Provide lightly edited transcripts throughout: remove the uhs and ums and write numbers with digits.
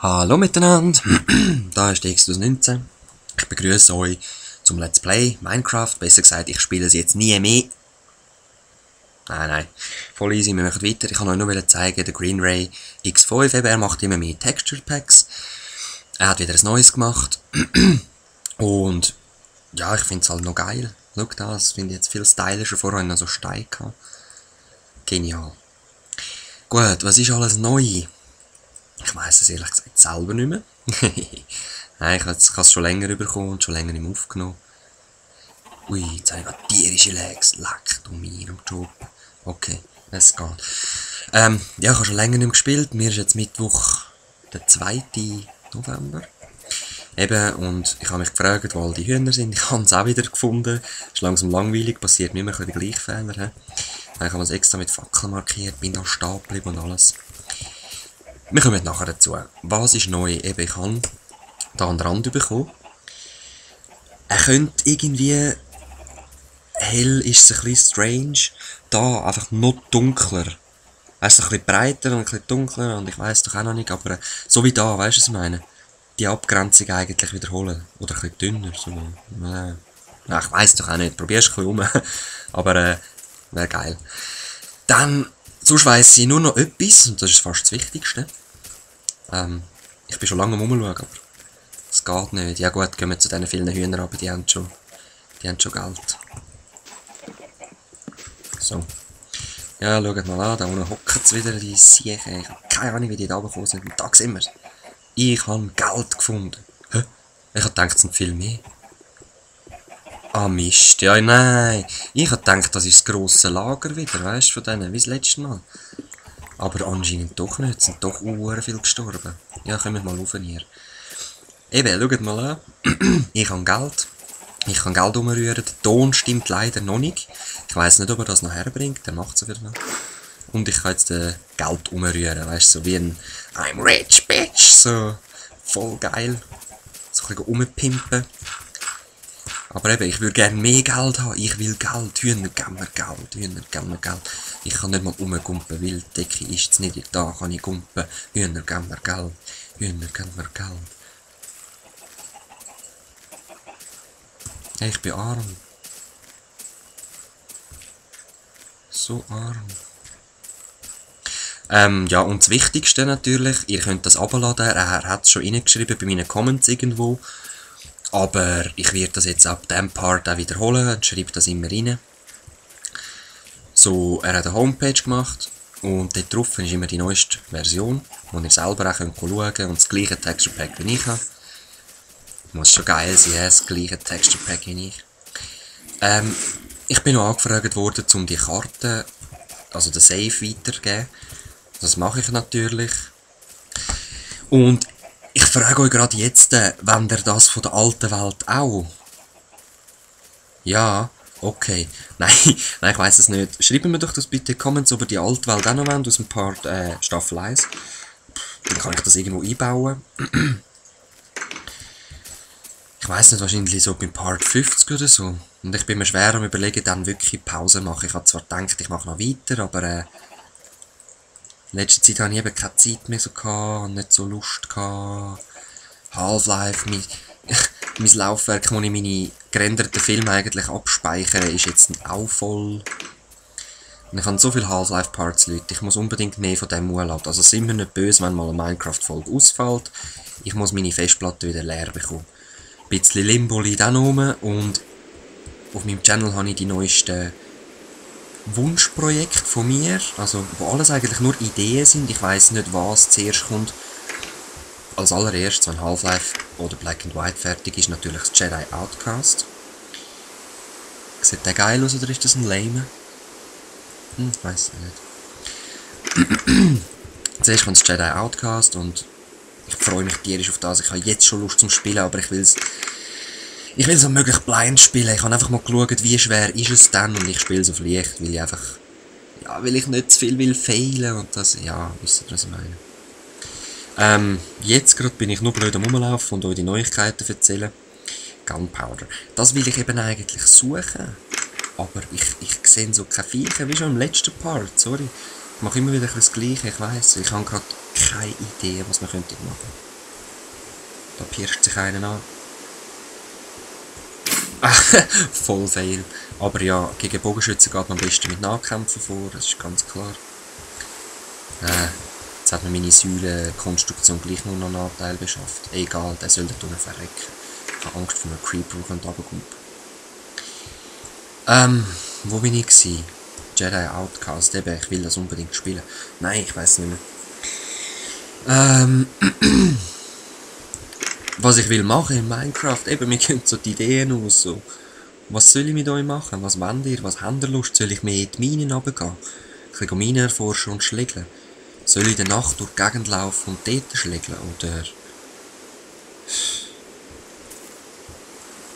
Hallo miteinander, da ist die X19. Ich begrüße euch zum Let's Play Minecraft. Besser gesagt, ich spiele es jetzt nie mehr. Nein, voll easy, wir machen weiter. Ich kann euch nur zeigen, der Green Ray X5, eben, er macht immer mehr Texture Packs. Er hat wieder ein neues gemacht. Und ja, ich finde es halt noch geil. Schau das, finde ich jetzt viel stylischer. Vorher noch so Steine gehabt. Genial. Gut, was ist alles neu? Ich weiss es ehrlich gesagt selber nicht mehr. Nein, ich habe es schon länger bekommen und schon länger nicht mehr aufgenommen. Ui, jetzt habe ich gerade tierische Legs. Leck du mir am Job. Okay, es geht. Ja, ich habe schon länger nicht mehr gespielt. Mir ist jetzt Mittwoch der 2. November. Eben, und ich habe mich gefragt, wo all die Hühner sind. Ich habe es auch wieder gefunden. Ist langsam langweilig, passiert nicht mehr die gleichen Fehler. Ich habe es extra mit Fackeln markiert, bin da stehen geblieben und alles. Wir kommen nachher dazu. Was ist neu? Eben, ich habe da einen Rand bekommen. Er könnte irgendwie... Hell ist es ein bisschen strange. Da einfach noch dunkler. Er ist ein bisschen breiter und ein bisschen dunkler und ich weiss doch auch noch nicht, aber so wie da, weißt du, was ich meine? Die Abgrenzung eigentlich wiederholen. Oder ein bisschen dünner. So. Ich weiss doch auch nicht. Probier's ein bisschen rum. Aber wäre geil. Dann, sonst weiss ich nur noch etwas, und das ist fast das Wichtigste. Ich bin schon lange am Rumschauen, aber es geht nicht. Ja gut, gehen wir zu diesen vielen Hühnern, aber die haben schon Geld. So. Ja, schaut mal an, da unten hocken sie wieder, die Siechen. Ich habe keine Ahnung, wie die da gekommen sind. Und da sehen wir es. Ich habe Geld gefunden. Hä? Ich habe gedacht, es sind viel mehr. Ah Mist, ja nein. Ich habe gedacht, das ist das grosse Lager wieder, weißt du, von denen, wie das letzte Mal. Aber anscheinend doch nicht, es sind doch viel gestorben. Ja, kommt mal rauf hier. Eben, schaut mal an. Ich habe Geld. Ich kann Geld umrühren. Der Ton stimmt leider noch nicht. Ich weiss nicht, ob er das noch herbringt. Der macht es wieder noch. Und ich kann jetzt Geld umrühren. Weißt du, so wie ein I'm rich, bitch. So voll geil. So ein bisschen rumpimpen. Aber eben, ich würde gerne mehr Geld haben. Ich will Geld. Hühner geben mir Geld. Hühner geben mir Geld. Ich kann nicht mal rumgumpen, weil die Decke ist jetzt nicht da. Kann ich gumpen. Hühner geben mir Geld. Hühner geben mir Geld. Ich bin arm. So arm. Ja, und das Wichtigste natürlich, ihr könnt das abladen. Er hat es schon reingeschrieben bei meinen Comments irgendwo. Aber ich werde das jetzt ab diesem Part auch wiederholen und schreibe das immer rein. So, er hat eine Homepage gemacht und dort drauf ist immer die neueste Version, wo ihr selber auch schauen könnt und das gleiche Texture Pack wie ich habe. Muss schon geil sein, das gleiche Texture Pack wie ich. Ich bin noch angefragt worden, um die Karte, also den Save weiterzugeben. Das mache ich natürlich. Und ich frage euch gerade jetzt, wenn ihr das von der alten Welt auch? Ja, okay. Nein, ich weiss es nicht. Schreibt mir doch das bitte in die Comments, ob ihr die alte Welt auch noch wollt, aus dem Part Staffel 1. Dann kann ich das irgendwo einbauen. Ich weiss nicht, wahrscheinlich so beim Part 50 oder so. Und ich bin mir schwer am überlegen, dann wirklich Pause machen. Ich habe zwar gedacht, ich mache noch weiter, aber in letzter Zeit habe ich eben keine Zeit mehr so gehabt, nicht so Lust gehabt. Half-Life, mein Laufwerk, wo ich meine gerenderten Filme eigentlich abspeichere, ist jetzt auch voll. Und ich habe so viele Half-Life-Parts, Leute. Ich muss unbedingt mehr von dem laden. Also sind wir nicht böse, wenn mal eine Minecraft-Folge ausfällt. Ich muss meine Festplatte wieder leer bekommen. Ein bisschen Limbo liegt auch noch rum und auf meinem Channel habe ich die neuesten Wunschprojekte von mir, also wo alles eigentlich nur Ideen sind. Ich weiss nicht, was zuerst kommt. Als allererstes, wenn Half-Life oder Black and White fertig ist, natürlich das Jedi Outcast. Sieht der geil aus oder ist das ein Lame? Ich weiss nicht. Zuerst kommt das Jedi Outcast und ich freue mich tierisch auf das. Ich habe jetzt schon Lust zum Spielen, aber ich will es so möglich blind spielen. Ich habe einfach mal geschaut, wie schwer ist es denn und ich spiele es auf leicht, weil ich einfach, ja, weil ich nicht zu viel will failen und das, ja, wisst ihr, was ich meine. Jetzt gerade bin ich nur blöd am Rumlaufen und euch die Neuigkeiten erzählen. Gunpowder. Das will ich eben eigentlich suchen, aber ich sehe so keine Viecher, wie schon im letzten Part, sorry. Ich mache immer wieder das Gleiche, ich weiss, ich habe gerade keine Idee, was man könnte machen. Da pirscht sich einer an. Voll fail. Aber ja, gegen Bogenschützen geht man am besten mit Nahkämpfen vor, das ist ganz klar. Jetzt hat mir meine Säulenkonstruktion gleich nur noch einen Nachteil beschafft. Egal, der soll da unten verrecken. Ich habe Angst vor einem Creeper, der runterkommt. Wo bin ich gewesen? Jedi Outcast, eben, ich will das unbedingt spielen. Nein, ich weiß nicht mehr. Was ich will machen in Minecraft, eben, mir gehen so die Ideen aus, so. Was soll ich mit euch machen? Was wollt ihr? Was habt ihr Lust? Soll ich mehr in die Minen runtergehen? Ein bisschen Minen erforschen und schlägeln? Soll ich in der Nacht durch die Gegend laufen und dort schlägeln? Oder...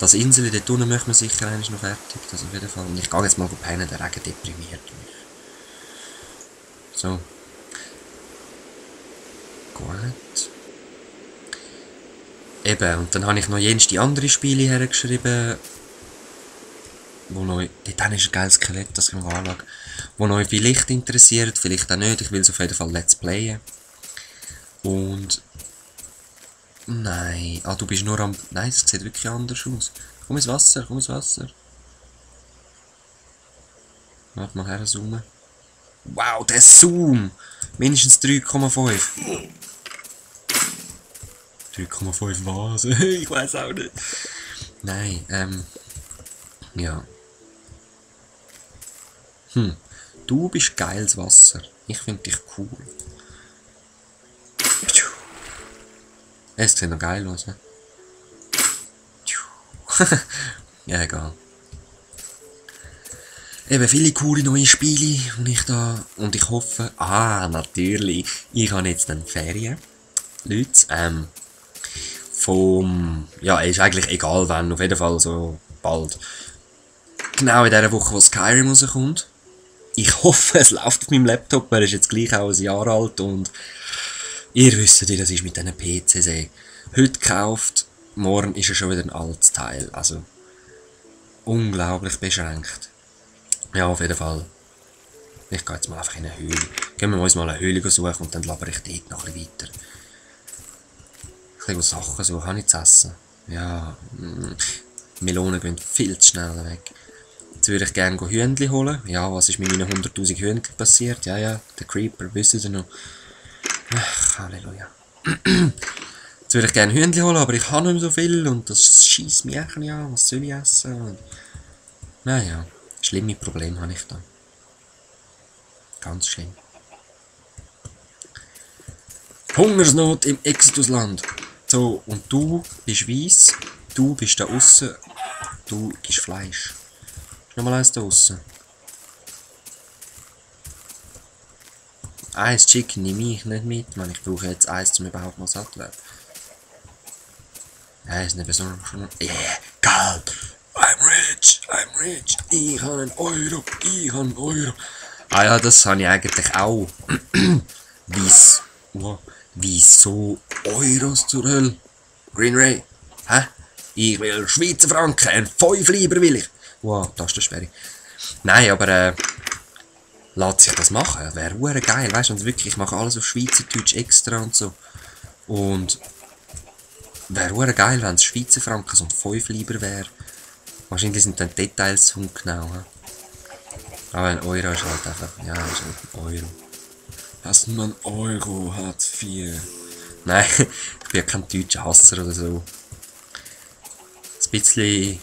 Das Insel dort unten möchte man sicher eigentlich noch fertig, das auf jeden Fall. Und ich gehe jetzt mal pennen, der Regen deprimiert mich. So. Gut. Eben, und dann habe ich noch jenste andere Spiele hergeschrieben, wo euch, dort ist ein geiles Skelett, das ich mir anschaue, wo euch vielleicht interessiert, vielleicht auch nicht, ich will es auf jeden Fall let's playen. Und... Nein, du bist nur am... Nein, das sieht wirklich anders aus. Komm ins Wasser, komm ins Wasser. Warte mal her, zoomen. Wow, der Zoom! Mindestens 3,5. 3,5 was? Ich weiß auch nicht. Nein, ja. Du bist geiles Wasser. Ich finde dich cool. Es sieht noch geil aus, ne? Ja, egal. Eben viele coole neue Spiele und ich hoffe, natürlich, ich habe jetzt dann Ferien. Leute, ist eigentlich egal wann, auf jeden Fall so bald. Genau in der Woche, wo Skyrim rauskommt. Ich hoffe, es läuft auf meinem Laptop, er ist jetzt gleich auch ein Jahr alt und ihr wisst ja, das ist mit diesen PCs. Heute gekauft, morgen ist er schon wieder ein altes Teil, also unglaublich beschränkt. Ja, auf jeden Fall. Ich gehe jetzt mal einfach in eine Höhle. Gehen wir uns mal eine Höhle suchen und dann labere ich dort noch ein bisschen weiter. Ein bisschen Sachen suchen, habe ich zu essen. Ja, Melonen gehen viel zu schnell weg. Jetzt würde ich gerne Hühnchen holen. Ja, was ist mit meinen 100'000 Hühnchen passiert? Ja, der Creeper, wissen Sie noch. Ach, Halleluja. Jetzt würde ich gerne Hühnchen holen, aber ich habe nicht mehr so viel und das schießt mich echt nicht an. Was soll ich essen? Und naja, schlimme Probleme habe ich da. Ganz schlimm. Hungersnot im Exitusland. So, und du bist weiss, du bist da aussen, du gibst Fleisch. Ist noch mal eins da aussen. Eins Chicken nehme ich nicht mit, man. Ich brauche jetzt eins, um überhaupt mal satt zu werden. Ja, ist nicht besonders schon. Yeah, Geld! I'm rich! Ich habe einen Euro! Ah ja, das habe ich eigentlich auch. Wieso Euros zur Hölle? Green Ray? Hä? Ich will Schweizer Franken, ein 5 lieber will ich. Wow, das ist eine Sperre. Nein, aber lässt sich das machen? Wäre hure geil, weißt du? Und wirklich, ich mache alles auf Schweizerdeutsch extra und so. Und wäre hure geil, wenn es Schweizer Franken so ein 5 lieber wäre. Wahrscheinlich sind dann Details zu ungenau. Aber ein Euro ist halt einfach, ja, ist halt ein Euro. Dass man Euro hat, 4. Nein, ich bin ja kein deutscher Hasser oder so. Ein bisschen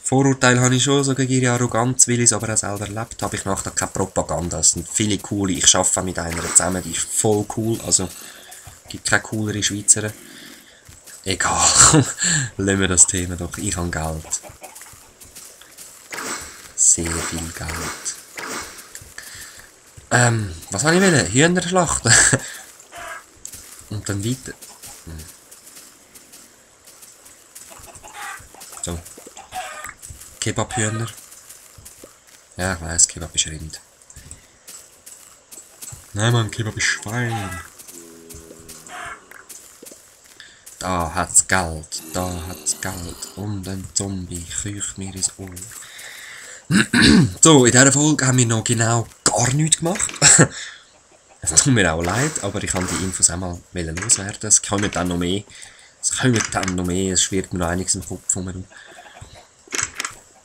Vorurteil habe ich schon so gegen ihre Arroganz, weil ich es aber auch selber erlebt habe. Ich mache da keine Propaganda. Es sind viele coole. Ich arbeite mit einer zusammen, die ist voll cool. Also, gibt keine coolere Schweizer. Egal, lassen wir das Thema doch. Ich habe Geld. Sehr viel Geld. Was habe ich wollen? Hühner schlachten. Und dann weiter. So. Kebabhühner. Ja, ich weiss, Kebab ist Rind. Nein, Mann, Kebab ist Schwein. Da hat's Geld, und ein Zombie kriecht mir ins Ohr. So, in dieser Folge haben wir noch genau gar nichts gemacht. Es tut mir auch leid, aber ich kann die Infos auch mal loswerden. Es kommen dann noch mehr. Es kommen dann noch mehr, es schwirrt mir noch einiges im Kopf rum.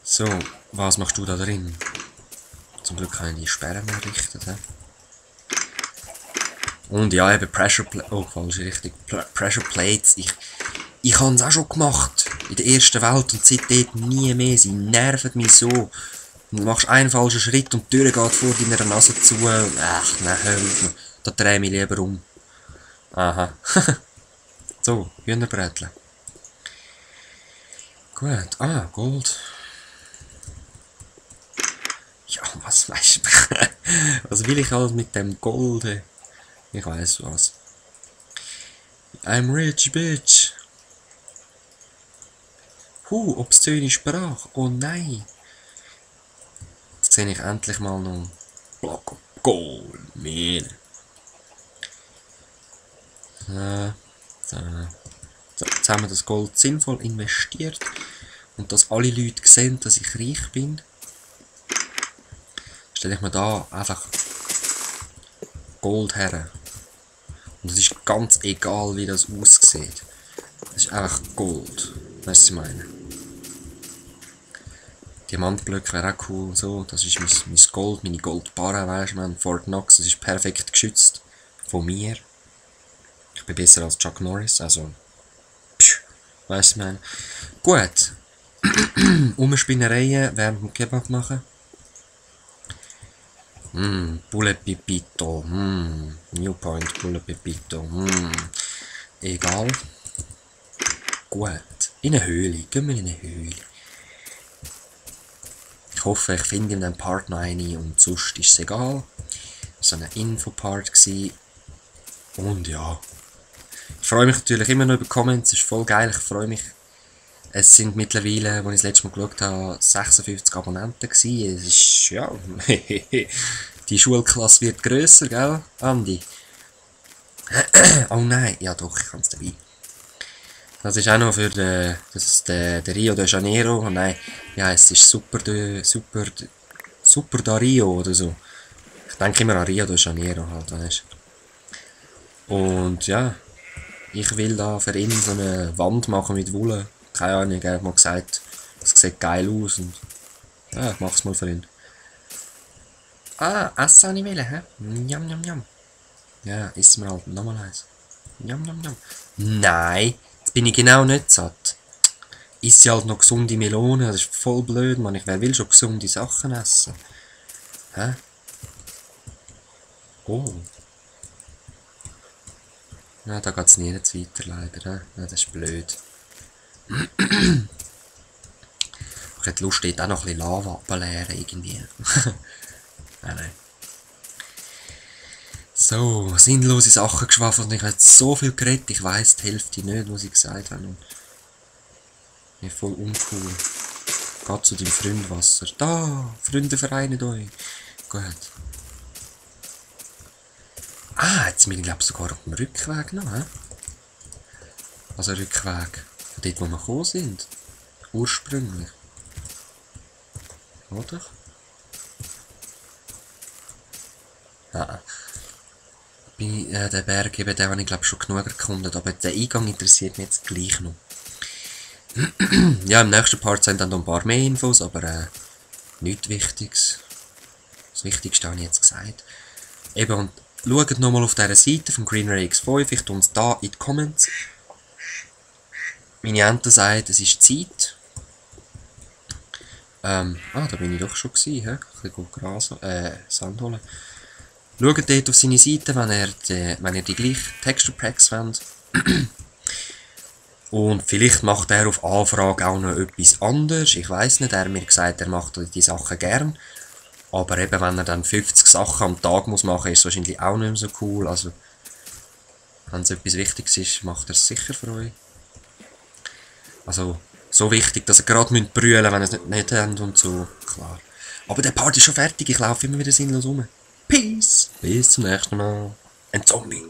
So, was machst du da drin? Zum Glück habe ich die Sperren errichtet. He? Und ja, eben falsche Richtung. Pressure Plates. Ich habe es auch schon gemacht. In der ersten Welt und seitdem nie mehr. Sie nerven mich so. Du machst einen falschen Schritt und die Tür geht vor deiner Nase zu. Ach, nein, hör auf. Da drehe ich mich lieber um. Aha. So, Hühnerbrätchen. Gut. Ah, Gold. Ja, was weißt du? Was will ich alles mit dem Gold? Ich weiß was. I'm rich, bitch. Obszöne Sprache. Oh nein. Jetzt sehe ich endlich mal noch einen Block of Gold. Mehl. So, jetzt haben wir das Gold sinnvoll investiert. Und dass alle Leute sehen, dass ich reich bin, stelle ich mir da einfach Gold her. Und es ist ganz egal, wie das aussieht. Es ist einfach Gold. Weißt du, was ich meine? Diamantblöcke wäre auch cool. So, das ist mein Gold, meine Goldbarre, weißt du, man. Fort Knox, das ist perfekt geschützt. Von mir. Ich bin besser als Chuck Norris, also. Weißt du, was ich meine? Gut. Umspinnereien während dem Kebab machen. Bulle Pipito. New Point, Bulle Pipito. Egal. Gut. In eine Höhle. Gehen wir in eine Höhle. Ich hoffe, ich finde in dem Part noch eine und sonst ist es egal. Das war so ein Info-Part. Und ja. Ich freue mich natürlich immer noch über Comments. Es ist voll geil. Ich freue mich. Es sind mittlerweile, als ich das letzte Mal geschaut habe, 56 Abonnenten gewesen. Es ist, ja, die Schulklasse wird grösser, gell, Andi? Oh nein, ja doch, ich kann es dabei. Das ist auch noch für der Rio de Janeiro. Oh nein, ja, es ist Super da Rio oder so. Ich denke immer an Rio de Janeiro halt, weißt du. Und ja, ich will da für ihn so eine Wand machen mit Wolle. Keine Ahnung, er hat mal gesagt, es sieht geil aus und ja, ich mach's mal für ihn. Ah, Essen habe ich wollen, hä? Njam, njam, njam. Ja, isst mir halt nochmal eins. Njam, njam, njam. Nein, jetzt bin ich genau nicht satt. Isst sie halt noch gesunde Melonen, das ist voll blöd, Mann. Wer will schon gesunde Sachen essen? Hä? Oh. Ja, da geht's nie jetzt weiter, leider, hä? Ja, das ist blöd. Ich hätte Lust, dort auch noch ein bisschen Lava abzuleeren, irgendwie. Nein. So, sinnlose Sachen geschwafelt und ich habe so viel geredet, ich weiss die Hälfte nicht, was ich gesagt habe. Und ich bin voll uncool. Geht zu deinem Freund Wasser. Da, Freunde vereinen euch. Gut. Ah, jetzt bin ich glaube sogar auf dem Rückweg noch, hä? Also Rückweg. Von dort, wo wir gekommen sind. Ursprünglich. Oder? Ja. Der Berg, eben den habe ich glaube schon genug erkundet, aber der Eingang interessiert mich jetzt gleich noch. Ja, im nächsten Part sind dann noch ein paar mehr Infos, aber nichts Wichtiges. Das Wichtigste habe ich jetzt gesagt. Eben, und schaut nochmal auf dieser Seite vom Green Ray X5, ich tue es da in die Comments. Meine Ente sagt, es ist Zeit. Da bin ich doch schon gewesen, hä? Ein bisschen grasen, Sand holen. Schaut dort auf seine Seite, wenn ihr die gleichen Texture Packs wollt. Und vielleicht macht er auf Anfrage auch noch etwas anderes. Ich weiss nicht, er hat mir gesagt, er macht die Sachen gern. Aber eben, wenn er dann 50 Sachen am Tag muss machen, ist es wahrscheinlich auch nicht mehr so cool. Also, wenn es etwas Wichtiges ist, macht er es sicher für euch. Also, so wichtig, dass ihr gerade brüllen müsst, wenn ihr es nicht habt und so. Klar. Aber der Part ist schon fertig, ich laufe immer wieder sinnlos rum. Peace! Bis zum nächsten Mal. Ein Zombie!